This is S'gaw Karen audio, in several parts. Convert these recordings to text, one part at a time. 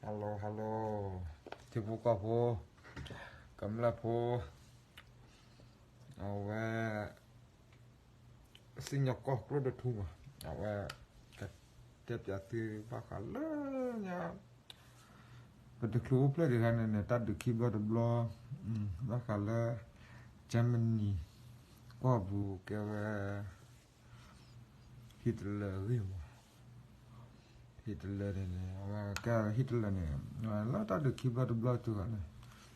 hello hello, ထံဖိကီၢ်ဖိ, ကမျၢၢ်ဖိ, အဝဲ စံၣ်ညီၣ်ကွီၢ်ကျိတထူမး, အဝဲ ကတဲပၠးသုဘၣ်ဃးလၢညါ ပတချုးအိၣ်ဖျဲၣ်တဂၤန့ၣ်န့ၣ် တၢ်ဒုးခံဘျီတဘျီ ဘၣ်ဃးလၢ Germany ကီၢ်ပူၤကဲဝဲ Hitler အဂ့ၢ်မး. Hitler န့ၣ်န့ၣ် အဝဲကဲ Hitler န့ၣ် လၢတၢ်ဒုးခံဘျီတဘျီတဂၤန့ၣ်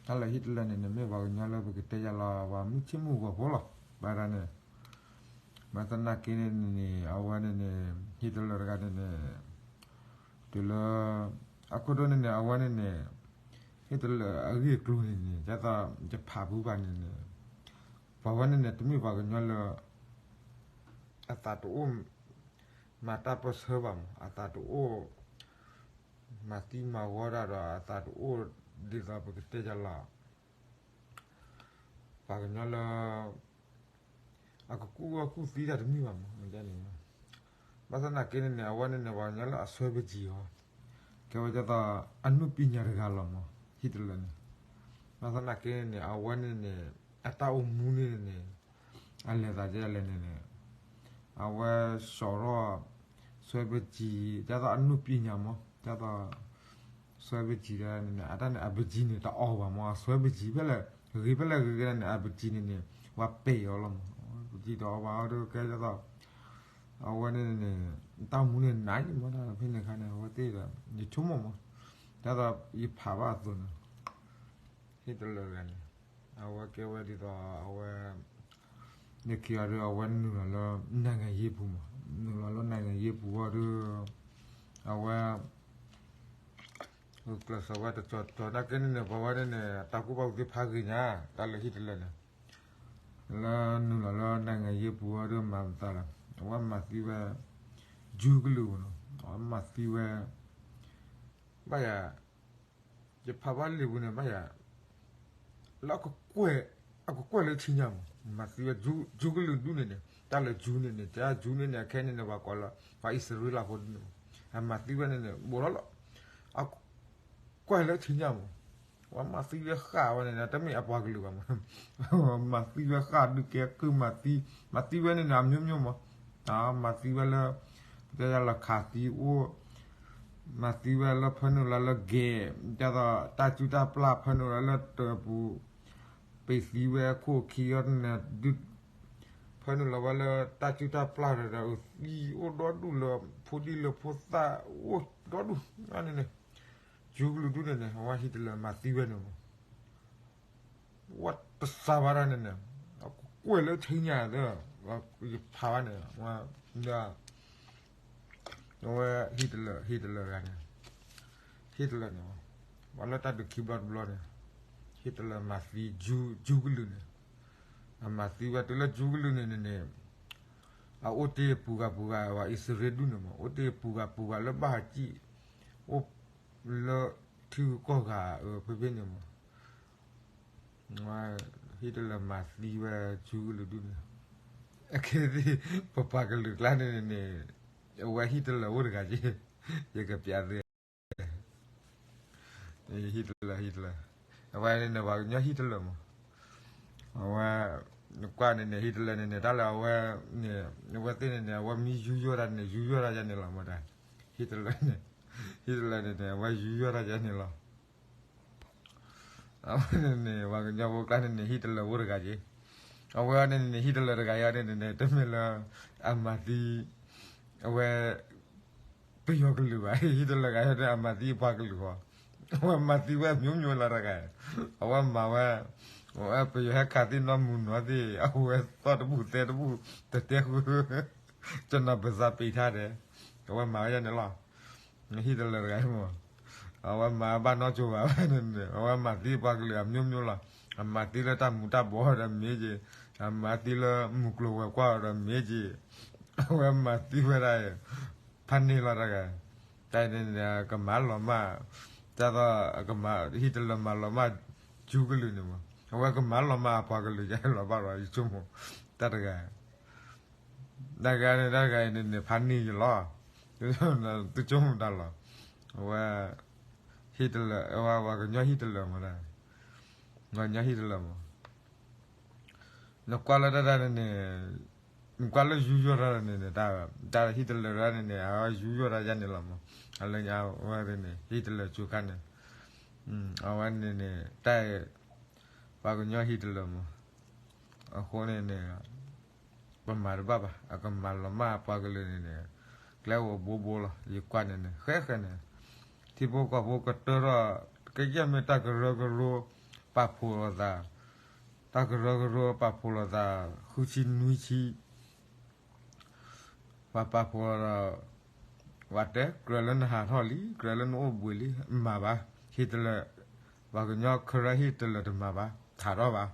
တၢ်လၢ Hitler န့ၣ်န့ၣ် မ့ၢ်ပှၤကညီလၢပကတဲယၤလီၤ ပှၤမုၢ်ဆ့ၣ်မုၢ်ဂီၤဖိလီၤ. ဘၣ်ဒၣ်န့ၣ် ဘၣ်သနာ်က့န့ၣ်န့ၣ် အဝဲန့ၣ်န့ၣ် Hitler တဂၤန့ၣ်န့ၣ် တုၤလၢ အခိၣ်ဒိၣ်န့ၣ်န့ၣ် အဝဲန့ၣ်န့ၣ် Hitler အဂ့ၢ်အကျိၤန့ၣ်န့ၣ် ဒ်သိးယဖးဖုဘၣ်န့ၣ်န့ၣ် ပှၤဝဲန့ၣ်န့ၣ် တမ့ၢ်ပှၤကညီလၢ အသးတအိၣ် မၤတၢ်ပၢၢ်ဆၢဘၣ်မး, အသးတအိၣ် မၤသံမၤဝီတၢ်ဒီး အသးတအိၣ်ဒ်သိးပကတဲယၤလီၤ ပှၤကညီလၢ အကကူၣ်အီၣ်ကူၣ်သံတၢ်တမ့ၢ်ဘၣ်မး. ဘၣ်ဆၣ်သနာ်က့န့ၣ်န့ၣ် အဝဲန့ၣ်န့ၣ် ပှၤကညီလၢအစွဲပကံၤအီၤ ကဲဝဲဒ်သိး အနုပညာတဂၤလီၤမး Hitler န့ၣ်. ဘၣ်ဆၣ်သနာ်က့န့ၣ်န့ၣ် အဝဲန့ၣ်န့ၣ် အတၢ်အိၣ်မူန့ၣ်န့ၣ် အလဲၤသးဒ်လဲၣ်န့ၣ်န့ၣ် အဝဲစိာ်ထီၣ် စွဲပကံၤ ဒ်သိးအနုပညာမး ဒ်သိး စွဲပကံၤဒ်န့ၣ်န့ၣ် အတၢ်န့ၣ် အပကံၤန့ၣ် တအီၣ်ဘၣ်မး အစွဲပကံၤဖဲလဲၣ် ဂ့ၤဖဲလဲၣ်ဂ့ၤဂ့ၤန့ၣ် အပကံၤန့ၣ်န့ၣ် ဝဲပ့ၤအီၤလီၤမး. ပကံၤတအီၣ်ဘၣ်အီၤဒီးကဲဒ်သိး အဝဲန့ၣ်န့ၣ် တၢ်အိၣ်မူန့ၣ်နးယံမး တၢ်ဖဲန့ၣ်အခါန့ၣ် အဝဲသ့ၣ်ဒီး ယဆိကမိၣ်မး ဒ်သိးယဖးဘၣ်အသိးန့ၣ် Hitler တဂၤန့ၣ် အဝဲကဲဝဲဒ်သိးအဝဲ နခံဂၤဒီး အဝဲနုာ်လီၤလၢ နိုင်ငံရေးပူၤမး, နုာ်လီၤလၢ နိုင်ငံရေးပူၤအီၤဒီး အဝဲ ကျဲးစၢးဝဲတကတီၤနာ်က့န့ၣ်န့ၣ် ပှၤဝဲန့ၣ်န့ၣ် တၢ်ကူၣ်ဘၣ်ကူၣ်သ့ဖးဂ့ၤညါ တၢ်လၢ Hitler န့ၣ် လၢနုာ်လီၤလၢ နိုင်ငံရေးပူၤအီၤဒီးမၤမသးလီၤ အဝဲမၤသံဝဲ ကၠူကလုာ်ပူၤနီၤ အဝဲမၤသံဝဲ ဘၣ်ယၤ ယဖးဘၣ်လံာ်ပူၤန့ၣ် ဘၣ်ယၤ လၢ အကကွဲၢ်လၢထံညါမး မၤသံဝဲ ကၠူကလုာ်ဒူၣ်န့ၣ်န့ၣ် တၢ်လၢကၠူန့ၣ်န့ၣ် တၢ်ကၠူန့ၣ်န့ၣ် အခဲန့ၣ်န့ၣ် ပှၤကိးလၢ ပှၤအံၣ်စရ့လးဖိဒူၣ်န့ၣ်မး အမၤသံဝဲန့ၣ်န့ၣ် ဘူးထီၣ်လီၤ အကကွဲၢ်လၢထံညါမး ပှၤမၤသံဝဲဃာ်ဝဲန့ၣ် တမ့ၢ်အပှၤကလုာ်ဘၣ်မး မၤသံဝဲဃာ်ဒုးကဲကုၢ်မၤသံ မၤသံဝဲန့ၣ်န့ၣ် အမျိုးမျိုးမး မၤသံဝဲလၢ ပတဲဒၣ်လၢခးသံအိၣ် မၤသံဝဲလၢဖၢနုာ်လီၤလၢဂဲၤ ဒ်သိးတၢ်စုၣ်တၢ်ပျၢ်ဖၢနုာ်လီၤလၢတၢၤပူၤ ပ့ၤသံဝဲခိၣ်ခံအီၤန့ၣ် ဒုး ဖၢနုာ်လီၤဝဲလၢတၢ်စုၣ်တၢ်ပျၢ်ဒီး သံအိၣ်ဒီဒူၣ်လၢ ဖိဒံၣ်လၢဖိသၣ်အိၣ်ဒီဒူၣ်န့ၣ်န့ၣ် ကၠူကလုာ်ဒူၣ်န့ၣ်န့ၣ် အဝဲ Hitler မၤသံဝဲန့ၣ်မး ဝဲတစးဘၣ်ဒၣ်န့ၣ်န့ၣ် အကကွဲၢ်လၢထံညါသၢ ယဖးဘၣ်န့ၣ် အဝဲ Hitler Hitler ဂၤန့ၣ် Hitler န့ၣ် ပှၤလၢတၢ်ဒုးခံဘျီတဘျီန့ၣ် Hitler မၤသံ ကၠူကလုာ်န့ၣ် အမၤသံဝဲတုၤလၢကၠူကလုာ်န့ၣ်န့ၣ် အအိၣ်တ့ၢ်ပူၤဂၤပူၤဂၤ ပှၤအံၣ်စရ့လးဒူၣ်န့ၣ်မး အိၣ်တ့ၢ်ပူၤဂၤပူၤဂၤလၢဘၣ်ဟးကံၣ် အိၣ်လၢထံဂုၤကီၢ်ဂၤအဖဲဖဲန့ၣ်မး Hitler မၤသံဝဲကၠူကလုာ်ဒူၣ်န့ၣ် အခဲသ့ၣ် ပပှၤကလုာ်ကျါန့ၣ်န့ၣ် အဝဲ Hitler အိၣ်တဂၤက့ ယကပျးသု Hitler Hitler အဝဲန့ၣ်န့ၣ် ပှၤကညီ Hitler မး အဝဲ နကွၢ်န့ၣ်န့ၣ် Hitler န့ၣ်န့ၣ် တၢ်လၢအဝဲန့ၣ် အဝဲသ့ၣ်န့ၣ်န့ၣ် အဝဲမ့ၢ်ယူးယီၣ်တၢ်န့ၣ် ယူးယီၣ်တၢ်ယါန့ၣ်လီၤမးတၢ် Hitler န့ၣ် Hitler န့ၣ်န့ၣ် အဝဲယူးယီၣ်တၢ်ယါန့ၣ်လီၤ အဝဲန့ၣ်န့ၣ် ပှၤကညီဖိကျါန့ၣ်န့ၣ် Hitler အိၣ်တဂၤက့ အဝဲန့ၣ်န့ၣ် Hitler တဂၤအံၤန့ၣ်န့ၣ် တမ့ၢ်လၢ အမၤသံ အဝဲ ပယီၤကလုာ်ဘၣ် Hitler တဂၤအံၤန့ၣ် အမၤသံအပှၤကလုာ်ဃီ အဝဲမၤသံဝဲ မျိုးမျိုး လီၤတဂၤ အဝဲမၤဝဲ အဝဲပယီၤဟဲခးသ့ၣ်နီၢ်မူနီၢ်သ့ၣ် အဝဲသီၣ်တဘူၣ်သဲတဘူၣ် တတဲဃု ကျွန်တော်ပါးစပ်ပိတ်ထားတယ် အဝဲမၤဝဲဒ်န့ၣ်လီၤ Hitler တဂၤမး အဝဲမၤဘၣ်နီၢ်ကၠိဘၣ်ဝဲန့ၣ် အဝဲမၤသံပှၤကလုာ်အမျိုးမျိုးလီၤ အမၤသံလၢတၢ်မူၤတၢ်ဘှီးဒီးမ့ၢ်က့ၤ အမၤသံလၢမုၢ်ကျိၤဝဲၤကွာ်ဒီးမ့ၢ်က့ၤ အဝဲမၤသံဝဲဒၣ် ဖးန့ၢ်လီၤတဂၤ တၢ်န့ၣ်န့ၣ် ကမၤလီၤမၢ် တၢ်သိး ကမၤ Hitler မၤလီၤမၢ် ကၠူကလုာ်န့ၣ်မး အဝဲကမၤလီၤမၢ်အပှၤကလုာ်ယါလီၤဘၣ်ဒီး ယဆိကမိၣ် တၢ်တဂၤ တၢ်ဂၤန့ၣ် တၢ်တဂၤအံၤန့ၣ်န့ၣ် ဖးန့ၢ်ယလီၤ သုဆိကမိၣ်တၢ်လီၤ အဝဲ Hitler Hitler ဝဲ ပှၤကညီ Hitler မး, ပှၤကညီ Hitler မး, နကွၢ်လၢတၢ်တၢ်န့ၣ်န့ၣ်, နကွၢ်လၢယူးယီၣ်တၢ်န့ၣ်န့ၣ်, တၢ် Hitler တၢ်န့ၣ်န့ၣ် အဝဲယူးယီၣ်တၢ်ယါန့ၣ်လီၤမး, အလၢညါဝဲန့ၣ် Hitler စူၤခါန့ၣ်, အဝဲန့ၣ်န့ၣ် တၢ် ပှၤကညီ Hitler မး, အဃိန့ၣ်န့ၣ် ပမၤတဘၣ်ဘၣ်, အကမၤလီၤမၢ်ပှၤကလုာ်န့ၣ်န့ၣ်, ကျဲအိၣ်ဘိဘိလီၤ, ယကွၢ်န့ၣ်န့ၣ် ဃဲဃဲန့ၣ်, ထံဖိကီၢ်ဖိကတၢၢ်ထီၣ်, ကယဲၢ်မ့ၢ်တၢ်ကရၢကရိ ပာ်ဖှိၣ်လိာ်သး, တၢ်ကရၢကရိပာ်ဖှိၣ်လိာ်သး, ဃုဆံနွံဆံ ပှၤပာ်ဖှိၣ်ဒီး, ပှၤတဲကြၢးလၢနဟးထီၣ်လံ, ကြၢးလၢနအိၣ်ဘှံးလံ, မၤဘၣ်, Hitler, ပှၤကညီ Karen Hitler တမၤဘၣ်, ထးထီၣ်ဘၣ်,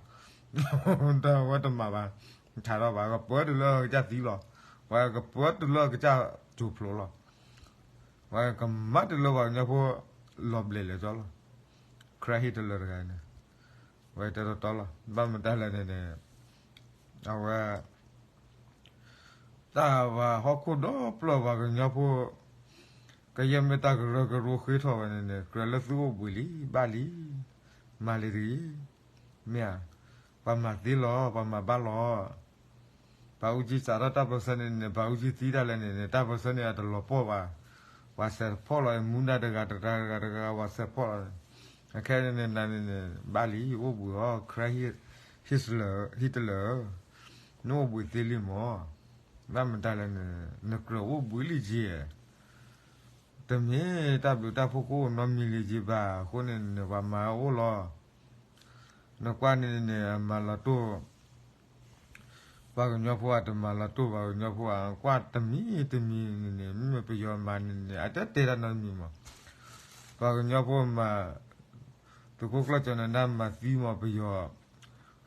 တဝဲတမၤဘၣ်, ထးထီၣ်ဘၣ်, ကပၢတုၤလၢကစၢ်သံလီၤ, ပှၤကပၢတုၤလၢကစၢ်စိၤဖျိးလီၤ, ပှၤကမၤတုၤလၢပှၤကညီဖိ လီၤဘျဲးလဲၤကၠီလီၤ, Karen Hitler တဂၤန့ၣ်, ဝဲတဲတီတီလီၤ, ဘၣ်မတၤလဲၣ်န့ၣ်န့ၣ်, အဝဲ တၢ်ပှၤဟီၣ်ခိၣ်ဒီဖျၢၣ်ပှၤကညီဖိ, ကယဲၢ်မ့ၢ်တၢ်ကရၢကရိဃ့ထီၣ်ဝဲန့ၣ်န့ၣ် ကြၢးလၢသုအိၣ်ဘှံးလံ, ဘၣ်လံ, မၤလံတဂ့ၤ, မ့ၢ်ဧါ, ပှၤမၤသ့လီၤ, ပှၤမၤဘၣ်လီၤ, ပှၤအူကၠံစးထီၣ်တၢ်ပၢၢ်ဆၢန့ၣ်န့ၣ်, ပှၤအူကၠံသံတၢ်လဲၣ်န့ၣ်န့ၣ်, တၢ်ပၢၢ်ဆၢန့ၣ်အတလီၤပှီၢ်ဘၣ်, ပှၤစဲးဖီၣ်လီၤ, မူဒါတဂၤတဂၤတဂၤတဂၤ ပှၤစဲးဖီၣ်လီၤ, အခဲအံၤန့ၣ်န့ၣ်, နန့ၣ်န့ၣ် ဘၣ်လံ, အိၣ်ဘှံးအီၤ, Karen Hitler, Hitler, နအိၣ်ဘှံးသ့လံမး, ဘၣ်မတၤလဲၣ်န့ၣ်, နကြၢးအိၣ်ဘှံးလံက့ၤ, တမ့ၢ်တၢ်ဘျုးတၢ်ဖှိၣ်ကအိၣ်နီတမံၤလံက့ၤဘၣ်, အဃိန့ၣ်န့ၣ် ပှၤမၤအိၣ်လီၤ, နကွၢ်န့ၣ်န့ၣ် အမၤလီၤတိၢ် ပှၤကညီဖိဧါ, တမၤလီၤတိၢ်ပှၤကညီဖိဧါ, ကွၢ်တမံၤတမံၤန့ၣ်န့ၣ်, မ့မ့ၢ်ပယီၤမၤန့ၣ်န့ၣ် အတတဲတၢ်နီတမံၤမး, ပှၤကညီဖိမၤ, သုးခိၣ်ကျၢၢ်ကၠီၤနဒါမၤသံမးပယီၤ,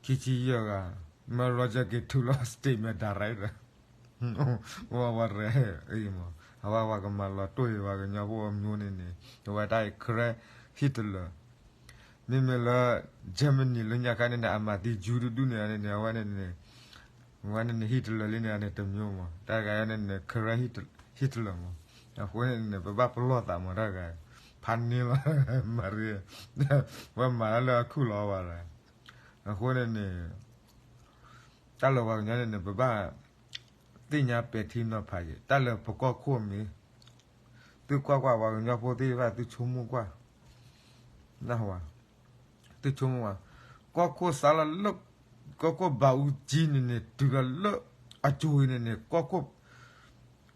ခံဆံယဲၢ်ဂၤ, မ့ၢ် Roger က့ၤထုးလီၤ statement direct ဒီး ဝဲဝဲရဲၣ်အံၤမး, အဝဲပှၤကမၤလီၤတိၢ်အံၤ ပှၤကညီဖိအမျိုးန့ၣ်န့ၣ်, အဝဲတၢ်အံၤ Karen Hitler, မ့မ့ၢ်လၢ Germany လၢညါခါန့ၣ်န့ၣ် အမၤသံ Jew တဒူၣ်န့ၣ်န့ၣ် အဝဲန့ၣ်န့ၣ်, အဝဲန့ၣ်န့ၣ် Hitler လံန့ၣ်န့ၣ် တစ်မျိုးမး, တၢ်တဂၤန့ၣ်န့ၣ် Karen Hitler မး, အဃိန့ၣ်န့ၣ် ပဘၣ်ပလီၢ်သးမး တၢ်တဂၤ, ဖးန့ၢ်လီၤ, မၤရံ, ဝဲမၤတၢ်လၢအခုၣ်လီၤဝဲဒၣ်, အဃိန့ၣ်န့ၣ် တၢ်လၢပှၤကညီန့ၣ်န့ၣ် ပဘၣ် သ့ၣ်ညါပဲာ်ထံနီၤဖးက့ၤ တၢ်လၢပကီၢ်ခိၣ်မ့ၢ်, သုကွၢ်ကွၢ် ပှၤကညီဖိသ့ၣ်တဖၣ် သုဆိကမိၣ်ကွၢ်, သုဆိကမိၣ်ကွၢ်, ကီၢ်ခိၣ်စးလီၤလၢ, ကီၢ်ခိၣ်ဘးအူကၠံန့ၣ်န့ၣ် တုၤလီၤလၢအစိၤအံၤန့ၣ်န့ၣ် ကီၢ်ခိၣ်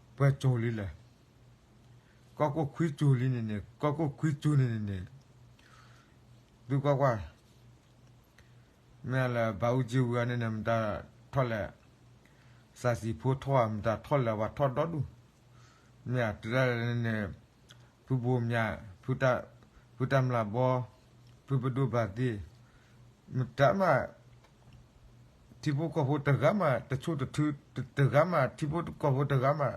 ပှဲၤစိၤလံလဲၣ်, ကီၢ်ခိၣ်ခွံစိၤလံန့ၣ်န့ၣ် ကီၢ်ခိၣ်ခွံစိၤန့ၣ်န့ၣ်န့ၣ်, သုကွၢ်ကွၢ် မ့ၢ်လၢဘးအူကၠံဝံၤအီၤန့ၣ်န့ၣ် မတၤထီၣ်လဲၣ်, စၢ်စံၣ်ဖိထီၣ်ဧါ မတၤထီၣ်လဲၣ်ပှၤထီၣ်ဒီဒူၣ်, မ့ၢ်အတုၤဒၣ်လဲာ်န့ၣ်န့ၣ်, ဖုဘိမၠး, ဖုတၢ်မျးဘီ, ဖုပဒိၣ်ဘၣ်သ့ၣ်, မတၤမး ထံဖိကီၢ်ဖိတဂၤမး တဆိၣ်တထု, တဂၤမး ထံဖိကီၢ်ဖိတဂၤမး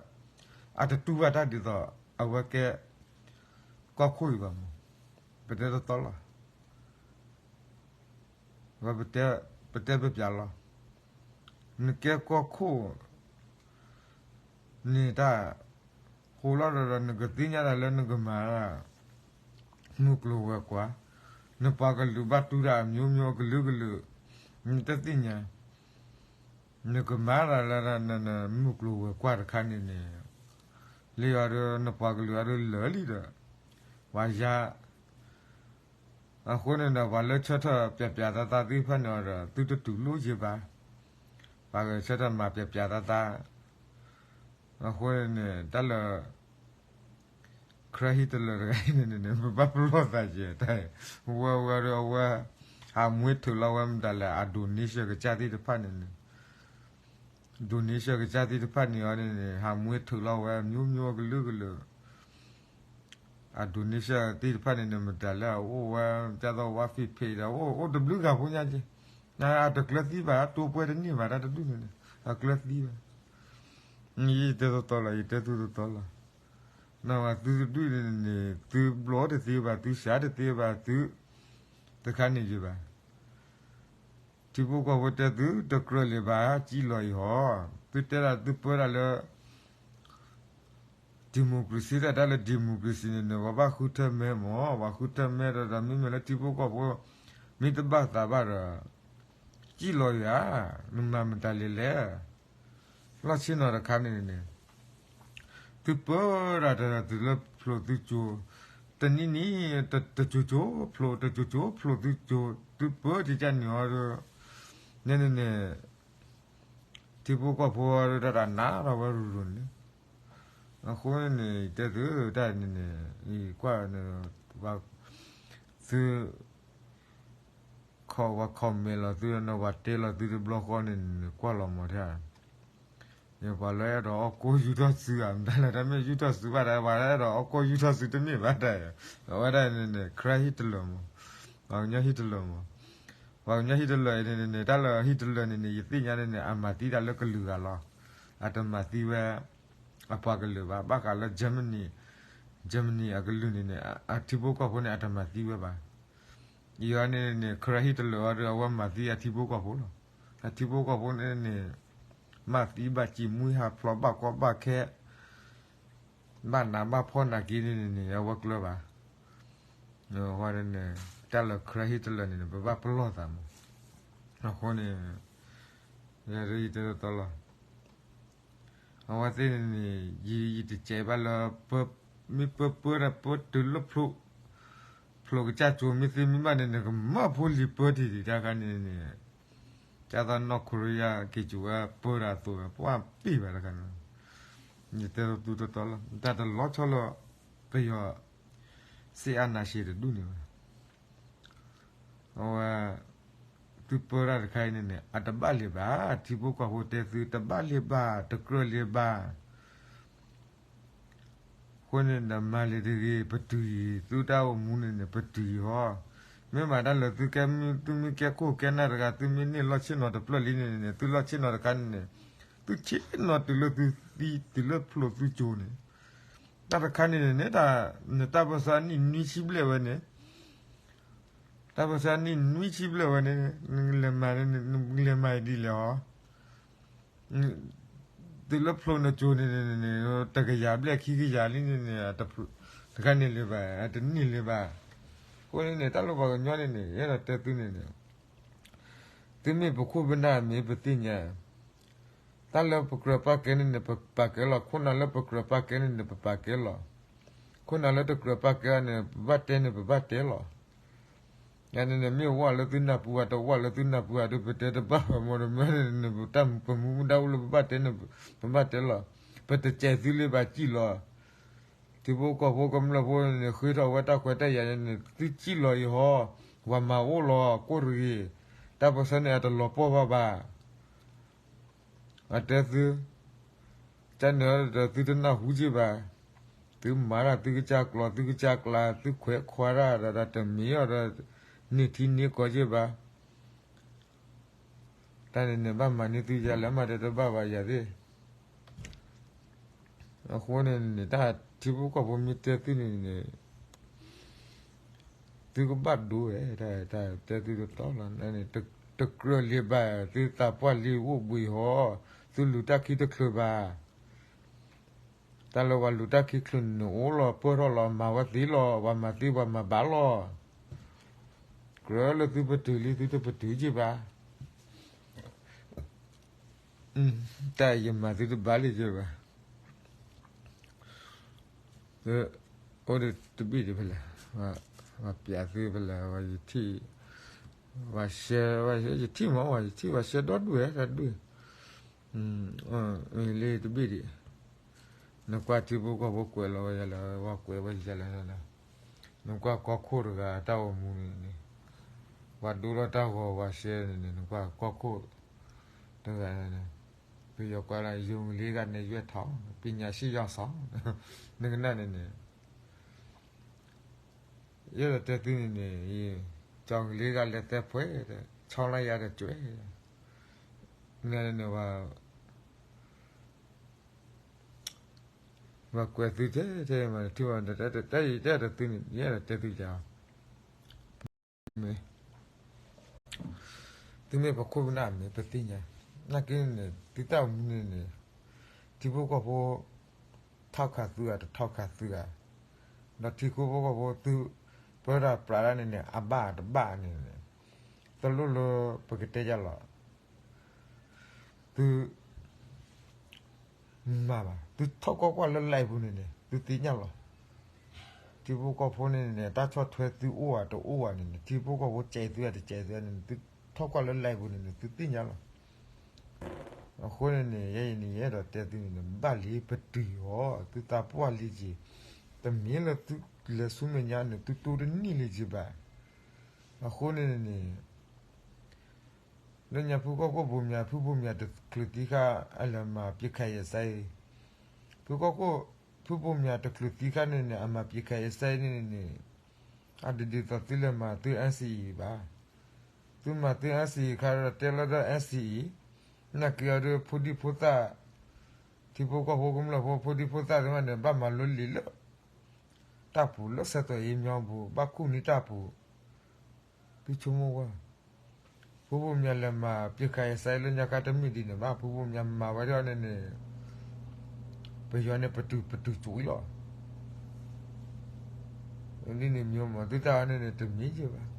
အတတူၢ်ဘၣ်တၢ်ဒ်သိး အဝဲကဲ ကီၢ်ခိၣ်အံၤဘၣ်မး, ပတဲတသီလီၤ, ဝဲပတဲ, ပတဲပပျးလီၤ, နကဲကီၢ်ခိၣ်န့ၣ်တၢ်, ဃိလီၤဒီး နကသ့ၣ်ညါတၢ်လၢနကမၤတၢ် မုၢ်ကျိၤဝဲၤကွာ်, နပှၤကလုာ်ဘၣ်တူၢ်တၢ်အမျိုးမျိုးအကလုာ်ကလုာ်, နတသ့ၣ်ညါ, နကမၤတၢ်လၢ မုၢ်ကျိၤဝဲၤကွာ်တခါန့ၣ်န့ၣ်, လၢယွၤဒီး နပှၤကလုာ်အဒိလၢာ်လံဒီး, ပှၤယါ, အဃိန့ၣ်ဒီး ပှၤလၢဆၢထၢၣ်ပျးပျးသးသးသ့ၣ်တဖၣ်န့ၣ်ဒီး သုတတူၢ်လိာ်ယဲဘၣ်, ပှၤဂဲၤဆၢထၢၣ်မၤပျးပျးသးသး အဃိန့ၣ် တၢ်လၢ Karen Hitler တဂၤအံၤန့ၣ်န့ၣ် ပဘၣ်ပလီၢ်သးယဲၢ်တၢ်, ဝဲဝဲဒီးအဝဲ ဟးမွ့ထုးလီၤဝဲမတၤလဲၣ် အဒိးန့ဆၢကစၢ်သ့ၣ်တဖၣ်န့ၣ်န့ၣ်, ဒိးန့ဆၢကစၢ်သ့ၣ်တဖၣ်န့ၣ်အီၤန့ၣ်န့ၣ် ဟးမွ့ထုးလီၤဝဲ မျိုးမျိုး အကလုာ်ကလုာ် အဒိးန့ဆၢသ့ၣ်တဖၣ်န့ၣ်န့ၣ် မတၤလၢအအိၣ်ဝဲ ကသိးဝါဖံးဖံးဒီး အိၣ်တဘျုးဂၤဖိညါက့, အတကျၢၤသံဘၣ် တိပှဲၤတန့ၢ်ဘၣ် တၢ်တဒူၣ်န့ၣ်န့ၣ် အကျၢၤသံဘၣ်, ယတဲတသီလီၤ ယတဲသုတသီလီၤ, နဝဲသုတဒူၣ်န့ၣ်န့ၣ် သုဘျီတသ့ဘၣ် သုစှၤတသ့ဘၣ် သု တခါန့ၣ်ယဘၣ် ထံဖိကီၢ်ဖိတဲသုတကြၢးလၢၤဘၣ် ကံလီၤအံၤဟီ, သုတဲဒၣ်သုပၢတၢ်လၢ တၢ် democracy တၢ် တၢ်လၢ democracy န့ၣ်န့ၣ် ပှၤဘၣ်ဃုထၢမဲမၢ်, ပှၤဃုထၢမဲဒီး ဒီးမ့မ့ၢ်လၢထံဖိကီၢ်ဖိ မ့ၢ်တဘၣ်သးဘၣ်ဒီး စံၣ်လီၤယၤ, နမၤမတၤလဲၣ်လဲၣ်. လီၢ်ဆ့ၣ်နီၤတခါန့ၣ်န့ၣ် သုပၢတၢ်တတုၤလၢဖျိးသုကၠိ, တနံၣ်နံၣ် တကၠိကၠိ ဖျိး တကၠိကၠိ ဖျိးသုကၠိ, သုပၢတကၢ်န့ၣ်အီၤဒီး န့ၣ်န့ၣ်န့ၣ် ထံဖိကီၢ်ဖိတၢ်တနးထီၣ်ဝဲရူၤရူၤန့ၣ်, အဃိန့ၣ်န့ၣ် တဲသုတၢ်န့ၣ်န့ၣ် ယကွၢ်န့ၣ် သု ခီၣ်ဝဲ comment လီၤသုဒီး ပှၤတဲလီၤသုတဘျီဃီန့ၣ်န့ၣ် ကွၢ်လီၤမၢ်ထဲဧါ. ပှၤလၢအဲၣ်ဒိးအီၣ်ကိၢ်ယူၢ်ထီၣ်စုဧါ, မတၤလဲၣ် တၢ်မ့ၢ်ယူၢ်ထီၣ်စုဘၣ်တၢ်, ပှၤလၢအဲၣ်ဒိးအီၣ်ကိၢ်ယူၢ်ထီၣ်စုတမ့ၢ်ဘၣ်တၢ်, အဝဲဒၣ်န့ၣ်န့ၣ် ခရၢဟံၣ်တလၢာ် မၢ်, ပှၤကညီဟံၣ်တလၢာ် မၢ်, ပှၤကညီဟံၣ်တလၢာ်အံၤန့ၣ်န့ၣ် တၢ်လၢဟံၣ်တလၢာ်န့ၣ်န့ၣ် ယသ့ၣ်ညါန့ၣ်န့ၣ် အမၤသံတၢ်လၢကလုာ်ဂၤလီၤ. အတမၤသံဝဲ အပှၤကလုာ်ဘၣ်, ဘၣ်ဃးလၢ Germany, Germany အကလုာ်န့ၣ်န့ၣ် အထံဖိကီၢ်ဖိန့ၣ် အတမၤသံဝဲဘၣ်. ယၤန့ၣ်န့ၣ် ခရၢဟံၣ်တလၢာ်အီၤဒီး အဝဲမၤသံအထံဖိကီၢ်ဖိလီၤ. အထံဖိကီၢ်ဖိန့ၣ်န့ၣ် မၤသံဘၣ်စံးမှံဟးဖျိးဘၣ်ကီဘၣ်ခဲ ဘၣ်နးဘၣ်ဖှီၣ်နာ်က့န့ၣ်န့ၣ် အဝဲကျၢၤဘၣ်. အဃိန့ၣ် တၢ်လၢခရၢဟံၣ်တလၢာ်န့ၣ်န့ၣ် ပဘၣ်ပလီၢ်သးမၢ်. အဃိန့ၣ် ယတဲတတီလီၤ. အဝဲသ့ၣ်န့ၣ်န့ၣ် ယတစဲးဘၣ်လၢ မ့ၢ်ပၢပၢတၢ်ပၢတုၤလၢဖျိး, ဖျိးကစၢ်ကၠိမ့ၢ်သ့မ့ၢ်ဘၣ်န့ၣ်န့ၣ် ကမၢဖိလံၤပၢတ့ၢ်ဒံးတၢ်ခါန့ၣ်န့ၣ် ကၢ်သီၣ် North Korea က့ၤကၠိဝဲပၢတၢ်အသိးဝဲ ပှၢ်ပ့ၢ်ဘၣ်တခါန့ၣ်, ယတဲသုတတီလီၤ. တၢ်တလီၤဆီလၢ ပယီၤ စ့အါနၤရှ့တဒူၣ်န့ၣ်ဘၣ်. အဝဲ သုပၢတၢ်တခါအံၤန့ၣ်န့ၣ် အတဘၣ်လၢၤဘၣ်, ထံဖိကီၢ်ဖိတဲသု တဘၣ်လၢၤဘၣ်, တကြၢးလၢၤဘၣ်. အဃိန့ၣ်ဒီးမၤလၢၤတဂ့ၤ, ပတုာ်ယံၤ, သုတၢ်အိၣ်မူန့ၣ်န့ၣ် ပတုာ်ယံၤဟီ. မ့ၢ်မၤတၢ်လၢသုကဲမုၢ်, သုမ့ၢ်ကဲခိၣ်ကဲနၢ်တဂၤ, သုမ့ၢ်န့ၢ်လီၢ်ဆ့ၣ်နီၤတဖျၢၣ်လံန့ၣ်န့ၣ် သုလီၢ်ဆ့ၣ်နီၤတခါန့ၣ်န့ၣ် သုဆ့ၣ်နီၤတုၤလၢသုသံ, တုၤလၢဖျိးသုကၠိန့ၣ် တၢ်တခါန့ၣ်န့ၣ် နတၢ်ပၢၢ်ဆၢနံၣ်နွံဆံဘျဲၣ်ဝဲန့ၣ်, တၢ်ပၢၢ်ဆၢနံၣ်နွံဆံဘျဲၣ်ဝဲန့ၣ် နလဲၤမၤ, နလဲၤမၤဒ်လဲၣ်ဟီ. တုၤလၢဖျိးနကၠိန့ၣ် တကယၤဘျဲၣ်ခံကယၤလံန့ၣ်န့ၣ် တခါန့ၣ်လၢၤဘၣ်, တန့ၢ်လၢၤဘၣ်. အဃိန့ၣ်န့ၣ် တၢ်လၢပှၤကညီန့ၣ်န့ၣ် ယအဲၣ်ဒိးတဲသုန့ၣ်န့ၣ် သုမ့ၢ်ပခိၣ်ပနၢ်မ့ၢ်ပသ့ၣ်ညါ, တၢ်လၢပကြၢးပာ်ကဲန့ၣ်န့ၣ် ပပာ်ကဲလီၤ. ခိၣ်နၢ်လၢပကြၢးပာ်ကဲန့ၣ်န့ၣ် ပပာ်ကဲလီၤ. ခိၣ်နၢ်လၢတကြၢးပာ်ကဲန့ၣ် ပဘၣ်တဲန့ၣ် ပဘၣ်တဲလီၤ. ယန့ၣ်န့ၣ် မ့ၢ်ဝဲလၢသုနၢ်ပူၤဧါ, တဝဲလၢသုနၢ်ပူၤဧါဒီး ပတဲတဘၣ်ဘၣ်မၢ်, တမ့ၢ်န့ၣ်န့ၣ် ပတၢ်ပမူပဒါအိၣ်လၢပဘၣ်တဲန့ၣ် ပဘၣ်တဲလီၤ. ပတစဲးသုလၢၤဘၣ်စံၣ်လီၤ. ထံဖိကီၢ်ဖိကမျၢၢ်ဖိန့ၣ် ဃ့ထီၣ်ဝဲတၢ်ခွဲးတၢ်ယာ်န့ၣ် သုစံၣ်လီၤအံၤဟီ, ပှၤမၤအိၣ်လီၤ ကိၣ်တဂ့ၤ, တၢ်ပၢၢ်ဆၢန့ၣ် အတလီၤပှီၢ်ဘၣ်ဘၣ်. အတဲသု, ကန့ၣ်ဒီးသုတနၢ်ဟူက့ၢ်ဘၣ်, သုမၤတၢ်သုကစၢ်ကျီၤ သုကစၢ်ကျါ သုခွဲးခွါတၢ်ဒီး ဒီးတမ့ၢ်အီၤဒီး န့ၢ်ထံန့ၢ်ကီၢ်က့ၢ်ဘၣ်. တၢ်န့ၣ်န့ၣ် ဘၣ်မၤန့ၢ်သုယၤလၢမၤတဲတဘၣ်ဘၣ်ယၤသ့ၣ် အဃိန့ၣ်န့ၣ် တၢ်ထံဖိကီၢ်ဖိမ့ၢ်တဲသုန့ၣ်န့ၣ် သုကဘၣ်ဒိဝဲ, တၢ်တဲသုတတီလီၤ. တကြၢးလၢၤဘၣ်, သုသးပှၢ်လံအိၣ်ဘှံးဟီ, သုလူၤတၢ်ခံတချုးဘၣ်. တၢ်လၢပှၤလူၤတၢ်ခံချုးန့ၣ် အိၣ်လီၤပၢၢ်ထီၣ်လီၤ မၤဝဲသ့လီၤ, ပှၤမၤသ့ပှၤမၤဘၣ်လီၤ. ကြၢးလၢသုပတုာ်လံ သုတပတုာ်က့ၢ်ဘၣ်. တၢ်ယမၤသုတဘၣ်လံက့ၢ်ဘၣ်. အိၣ်ဒီးတဘ့ၣ်ဒံးဖဲလဲၣ်, ပျးသုဖဲလဲၣ်, ဝဲယထံၣ်, ဝဲရှဲ, ယထံၣ်မး ဝဲယထံၣ် ဝဲရှဲဒီဒူၣ်ဝဲ တၢ်ဒူၣ်, လၢတဘ့ၣ်ဒံး, နကွၢ်ထံဖိကီၢ်ဖိကွဲးလီၤဝဲယၤလၢ ဝဲကွဲးဝဲယၤလၢ နကွၢ်ကီၢ်ခိၣ်တဂၤတၢ်အိၣ်မူန့ၣ်န့ၣ်, ပှၤဒိလီၤတၢ်ဂီၤဝဲရှဲန့ၣ်န့ၣ် နကွၢ်ကီၢ်ခိၣ်တဂၤန့ၣ်, ပယီၤကွၢ်လၢ ယုံကလ့ဂၤန့ၣ် ယွဲၢ်ထီၣ် ပညာရှိရောက်ဆောင်, နကနၣ်န့ၣ်န့ၣ် ယအဲၣ်ဒိးတဲသုန့ၣ်န့ၣ်, ကၠီကလ့ဂၤလဲၤသဲဖှဲ, ဆီလီၤယၤတကွဲ, နန့ၣ် ပှၤကွဲးသုထဲထဲမး ထံၣ်ဘၣ်တၢ်တၢ်တၢ်တၢ်တၢ်တသုန့ၣ် ယအဲၣ်ဒိးတဲသုယၤ, မ့ၢ် သုမ့ၢ်ပခိၣ်ပနၢ်မ့ၢ်ပသ့ၣ်ညါ, နာ်က့န့ၣ် သုတၢ်အိၣ်မူန့ၣ်န့ၣ် ထံဖိကီၢ်ဖိ တ ထီၣ်ခးသုဧါ တထီၣ်ခးသုဧါ, ဒီးထံဖိကီၢ်ဖိသု ပၢတၢ်ပြးတၢ်န့ၣ်န့ၣ် အဘၣ်တဘၣ်န့ၣ်န့ၣ် တလိၣ်လၢပကတဲယၤလီၤ. သု မၤဘၣ် သုထီၣ်ကွၢ်ကွၢ်လၢ live ပူၤန့ၣ်န့ၣ် သုသ့ၣ်ညါလီၤ. ထံဖိကီၢ်ဖိန့ၣ်န့ၣ် တၢ်ဆီၣ်ထွဲသုအိၣ်ဧါတအိၣ်ဧါန့ၣ်န့ၣ် ထံဖိကီၢ်ဖိကဲသုဧါတကဲသုဧါန့ၣ်န့ၣ် သုထီၣ်ကွၢ်လၢ live ပူၤန့ၣ်န့ၣ် သုသ့ၣ်ညါလီၤ. အဃိန့ၣ်န့ၣ် ယဲအံၤန့ၣ် ယအဲၣ်ဒိးတဲသုန့ၣ်န့ၣ် ဘၣ်လံပတုာ်အီၤ သုသးပှၢ်လံက့ၤ, တမ့ၢ်လၢသုလဲၤဆူမဲာ်ညါန့ၣ် သုတိၢ်တန့ၢ်လံက့ၤဘၣ်. အဃိန့ၣ်န့ၣ် လၢညါဖုကီၢ်ခိၣ်ဘိမၠး ဖုဘိမၠးတချုးသံဃာ် အလဲၤမၤပစ်ခတ်ရပ်စဲရေး, ဖုကီၢ်ခိၣ် ဖုဘိမၠးတချုးသံဃာ်န့ၣ်န့ၣ် အမၤပစ်ခတ်ရပ်စဲရေးန့ၣ်န့ၣ် အတဒ်သိးသုလဲၤမၤသု NCA ဘၣ်. သုမၤသု NCA ခါဒီးတဲလီၤဒီး NCA နာ်က့အီၤဒီး ဖိဒံဖိသၣ် ထံဖိကီၢ်ဖိကမျၢၢ်ဖိ ဖိဒံဖိသၣ်သ့ၣ်တဖၣ်န့ၣ် ဘၣ်မၤလိလံာ်လၢ တၢ်ပူၤလၢဆဲးသွဲၣ်အ့ၣ်မညီပူၤ ဘၣ်ခူၣ်န့ၢ်တၢ်ပူၤ သုဆိကမိၣ်ကွၢ်, ဖုဘိမၠးလဲၤမၤပစ်ခတ်ရပ်စဲရေးလၢညါခါတမ့ၢ်ဒ်န့ၣ်ဘၣ်, ဖုဘိမၠးမၤဝဲဒၣ်န့ၣ်န့ၣ် ပယီၤန့ၣ်ပတုာ်ပတုာ်ကၠိအံၤလီၤ. ဒ်န့ၣ်မ့ၢ်မး သုတၢ်အီၤန့ၣ်န့ၣ် တမ့ၢ်ယဲၢ်ဘၣ်.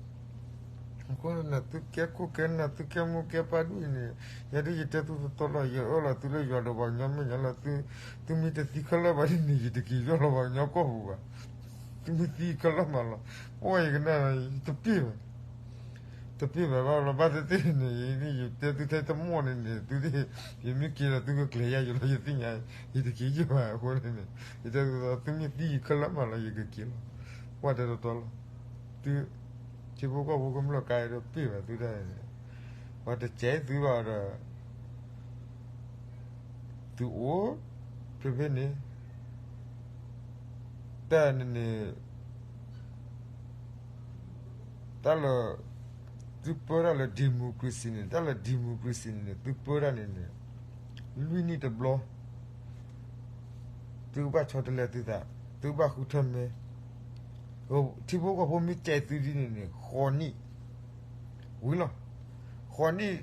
အဃိန့ၣ် သုကဲခိၣ်ကဲနၢ် သုကဲမိၢ်ကဲပၢ်ဒ်အံၤန့ၣ် ယဲဒၣ်ယတဲသုတီတီလီၤ, ယအၢၣ်လီၤသုလၢယွၤဒီးပှၤကညီမဲာ်ညါလီၤ. သုမ့ၢ်တသံခဲလၢာ်ဘၣ်ဒ်န့ၣ် ယတက့ၤယီၢ်လီၤပှၤကညီကီၢ်ပူၤဘၣ်. သုမ့ၢ်သံခဲလၢာ်မးလီၤ, ပှၤယကနၣ် ယတပ့ၢ်ဘၣ် တပ့ၢ်ဘၣ်ဘၣ်လီၤ. ဘၣ်သ့ၣ်သ့ၣ်န့ၣ် ယတဲသုထဲတမီၢ်န့ၣ်န့ၣ် သုသ့ၣ် ယမ့ၢ်က့ၤဒီးသုကကျဲၤယၤယလီၤ ယသ့ၣ်ညါ, ယတက့ၤယဲၢ်ဘၣ်. အဃိန့ၣ်န့ၣ် ယတဲသု သုမ့ၢ်သံယခဲလၢာ်မးလီၤ ယကက့ၤလီၤ. ပှၤတဲတီတီလီၤ, သု ထံဖိကီၢ်ဖိကမျၢၢ်ကါအံၤဒီးပ့ၢ်ဘၣ်သုတၢ်န့ၣ်, ပှၤတကဲသုဘၣ်ဒီး သုအိၣ်ဖဲဖဲန့ၣ် တၢ်န့ၣ်န့ၣ် တၢ်လၢ သုပၢတၢ်လၢ democracy န့ၣ် တၢ်လၢ democracy န့ၣ်န့ၣ် သုပၢတၢ်န့ၣ်န့ၣ် လွံၢ်နံၣ်တဘျီ သုကဘၣ်ဆီတလဲသုသး, သုကဘၣ်ဃုထၢၣ်မဲ, ထံဖိကီၢ်ဖိမ့ၢ်ကဲသုဒ်န့ၣ်န့ၣ် ဃိးနံၣ် ဝံၤလီၤ. ဃိးနံၣ်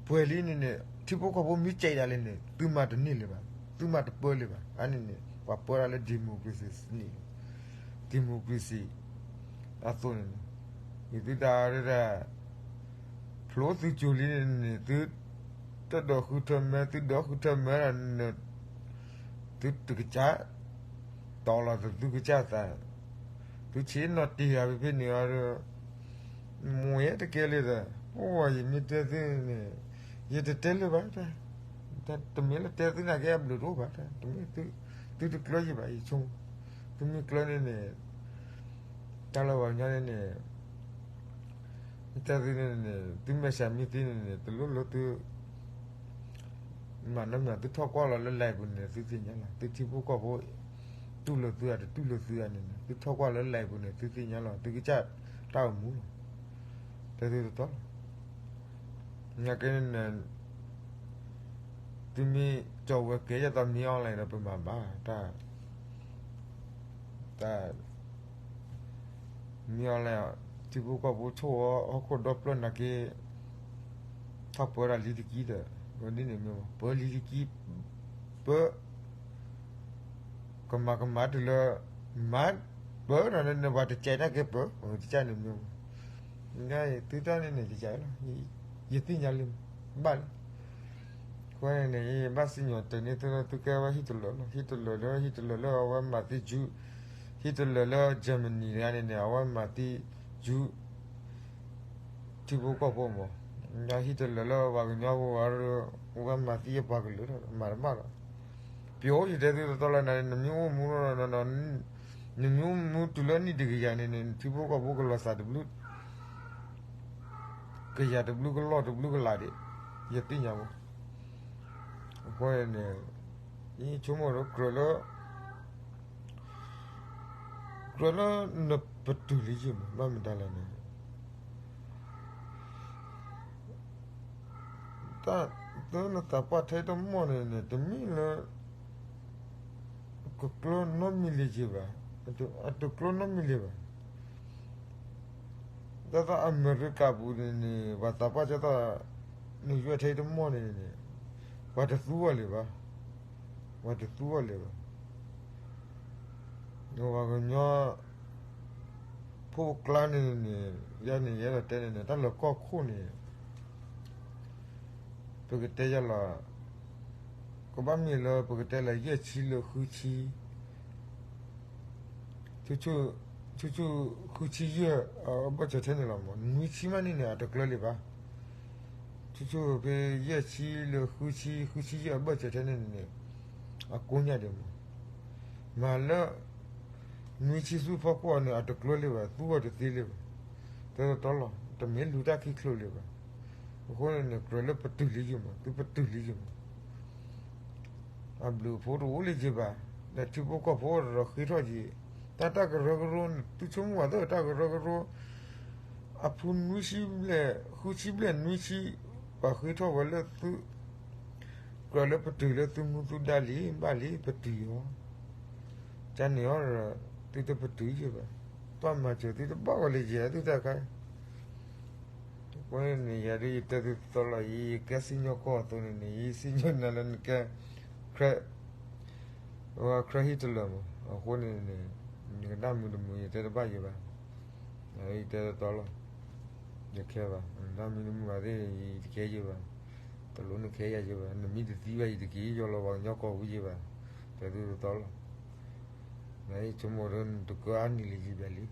ပှဲၤလံန့ၣ်န့ၣ် ထံဖိကီၢ်ဖိမ့ၢ်ကဲဒၣ်လဲာ်န့ၣ် သုမၤတန့ၢ်လၢၤဘၣ်, သုမၤတပၢလၢၤဘၣ်. အန့ၣ်န့ၣ် ပှၤပၢတၢ်လၢ democracy န့ၣ် democracy အသိးန့ၣ်န့ၣ် ယသုတၢ်ဒၣ် ဖျိသုကၠိလံန့ၣ်န့ၣ် သုတဒိးဃုထၢၣ်မဲ, သုဒိးဃုထၢၣ်မဲဒီး သုတကစၢ် တီလီၤသုကစၢ်သး, သုဆ့ၣ်နီၤတ့ၢ်ယၤဖဲဖဲန့ၣ်အီၤဒီး မိၢ်ယဲတကဲလၢၤဒီး အိၣ်ဝဲယမ့ၢ်တဲသုန့ၣ် ယတတဲလၢၤဘၣ်တၢ်, တမ့ၢ်လၢတဲသုနာ်က့အဘျုးတအိၣ်ဘၣ်တၢ်, တမ့ၢ် သုတကျၢယဘၣ် ယဆိကမိၣ်, သုမ့ၢ်ကျၢန့ၣ်န့ၣ် တၢ်လၢပှၤကညီန့ၣ်န့ၣ် တဲသုန့ၣ်န့ၣ် သုမဲာ်ဆှးမ့ၢ်သံန့ၣ်န့ၣ် တလိၣ်လၢသု မၤနီတမံၤ သုထီၣ်ကွၢ်လီၤလၢ live ပူၤန့ၣ် သုသ့ၣ်ညါလီၤ. သုထံဖိကီၢ်ဖိ တူၢ်လိာ်သုဧါ တတူၢ်လိာ်သုဧါန့ၣ်န့ၣ် သုထီၣ်ကွၢ်လၢ live ပူၤန့ၣ် သုသ့ၣ်ညါလီၤ. သုကစၢ်တၢ်အိၣ်မူလီၤ. တဲသုတီတီလီၤ. နာ်က့န့ၣ် သုမ့ၢ်ကၠီဝဲကဲယသးမံ online ဒီး ပမၤဘၣ် တၢ် တၢ် မံ online ထံဖိကီၢ်ဖိဆိၣ်အီၤ ဟီၣ်ခိၣ်ဒီဖျၢၣ်နာ်က့ ထီၣ်ပၢတၢ်လံတကံဒီး ဝဲဒ်န့ၣ်မ့ၢ် ပၢလံတကံ ပၢ ကမၤကမၤတုၤလၢ မၤ ပၢဒီးန့ၣ် ပှၤတကဲနာ်က့ပၢ တကဲန့ၣ်မ့ၢ် သုတၢ်န့ၣ်န့ၣ် ယကလီၤ ယသ့ၣ်ညါလံ ဘၣ်လံ အဃိန့ၣ်န့ၣ် ယဘၣ်စံၣ်ညီၣ်တဲာ်န့ၢ်သုလၢ သုကဲဝဲဟံၣ်တလၢာ်လီၤ. ဟံၣ်တလၢာ်လၢ ဟံၣ်တလၢာ်လၢအဝဲမၤသံ Jew, ဟံၣ်တလၢာ်လၢ Germany တဂၤန့ၣ်န့ၣ် အဝဲမၤသံ Jew ထံဖိကီၢ်ဖိမး, ဟံၣ်တလၢာ်လၢပှၤကညီဖိ အဝဲမၤသံအပှၤကလုာ်ဒီး မၤတဘၣ်ဒီး ပျိယတဲသုတီတီလၢနၤန့ၣ် နမ့ၢ်အိၣ်မူ နမ့ၢ်အိၣ်မူတုၤလၢနံၣ်တကယၤန့ၣ်န့ၣ် ထံဖိကီၢ်ဖိကလီၤသးတဘျုး ကယၤတဘျုးကလီၢ်တဘျုးကလးဒံး ယသ့ၣ်ညါမး. အဃိန့ၣ် ယဆိကမိၣ်ဒီးကြၢးလၢ ကြၢးလၢနပတုာ်လံယမး ဘၣ်မတၤလဲၣ်န့ၣ် တၢ်သၢနသးပှၢ်ထဲတမီၢ်န့ၣ်န့ၣ် တမ့ၢ်လၢ ကကျၢနီတမံၤလၢၤဘၣ်, အတကျၢနီတမံၤလၢၤဘၣ်. တၢ်သးအမဲရကၤပူၤန့ၣ်န့ၣ် ပှၤသးပှၢ်ကဲသး နယွဲၢ်ထဲတမီၢ်န့ၣ်န့ၣ် ပှၤတသူအီၤလၢၤဘၣ်, ပှၤတသူအီၤလၢၤဘၣ်. ပှၤကညီဖိအကျါန့ၣ်န့ၣ် ယၤန့ၣ် ယအဲၣ်ဒိးတဲန့ၣ်န့ၣ် တၢ်လၢကီၢ်ခိၣ်န့ၣ် ပကတဲယၤလီၤ, ကဘၣ်မ့ၢ်လၢပကတဲလၢယဲၢ်ဆံလၢဃုဆံ ဆူၣ်ဆူၣ်ဃုဆံယဲၢ် အဘၢၣ်စၢၤထဲန့ၣ်လီၤမး, နွံဆံမးန့ၣ်န့ၣ် အတကျၢၤလံဘၣ်. ဆူၣ်ဆူၣ်ဖဲယဲၢ်ဆံလၢဃုဆံ ဃုဆံယဲၢ်အဘၢၣ်စၢၤထဲန့ၣ်န့ၣ် အကိးညါဒံးမး, မၤလၢ နွံဆံသူဖီခိၣ်အီၤန့ၣ် အတကျၢၤလံဘၣ်, သူအီၤတသ့လံဘၣ်. တတီလီၤ, တမ့ၢ်လူၤတၢ်ခံချိးလံဘၣ်. အဃိန့ၣ်န့ၣ် ကြၢးလၢပတုာ်လံယဲၢ်မး, သုပတုာ်လံယဲၢ်မး. အဘျုးအဖှိၣ်တအိၣ်လၢၤဘၣ်, ဒီးထံဖိကီၢ်ဖိတရီဃ့ထီၣ်က့ၤ, တၢ်တၢ်ကရၢကရိန့ၣ် သုဆိကမိၣ်ဘၣ်သ့ၣ်တၢ်ကရၢကရိ, အဖုနွံဆံဘျဲၣ် ဃုဆံဘျဲၣ်နွံဆံ, ပှၤဃ့ထီၣ်ဝဲလၢသု, ကြၢးလၢပတုာ်လၢသုမူသုဒါလံ, ဘၣ်လံပတုာ်အီၤ, ကန့ၣ်အီၤဒီး သုတပတုာ်ယဲၢ်ဘၣ်, ပှၤမၤစၢၤသုတဘၣ်ဝဲလၢၤယဲၢ်သုတၢ်ခါ အဃိန့ၣ်န့ၣ် ယၤဒ်ယတဲသုတီတီလီၤ, ယကဲစံၣ်ညီၣ်ကွီၢ်အသိးန့ၣ်န့ၣ် ယစံၣ်ညီၣ်နၤလၢနကဲ ခရၢဟံၣ်တလၢာ်မး, အဃိန့ၣ်န့ၣ် နကနၣ်မုာ်တမုာ် ယတဲတဘၣ်ယဲၢ်ဘၣ်, ယတဲတီတီလီၤ, ယခဲဘၣ်, နနၢ်မုာ်တမုာ်ဘၣ်သ့ၣ် ယတကဲယဲၢ်ဘၣ်, တလိၣ်နကဲယၤယဲၢ်ဘၣ်, နမ့ၢ်တသံဘၣ် ယတက့ၤယီၤလီၤပှၤကညီကီၢ်ပူၤယဲၢ်ဘၣ်, တဲသုတီတီလီၤ. နဆိကမိၣ်ဒီးနတကြၢးအါနံၤလၢၤယဲၢ်ဘၣ်လံ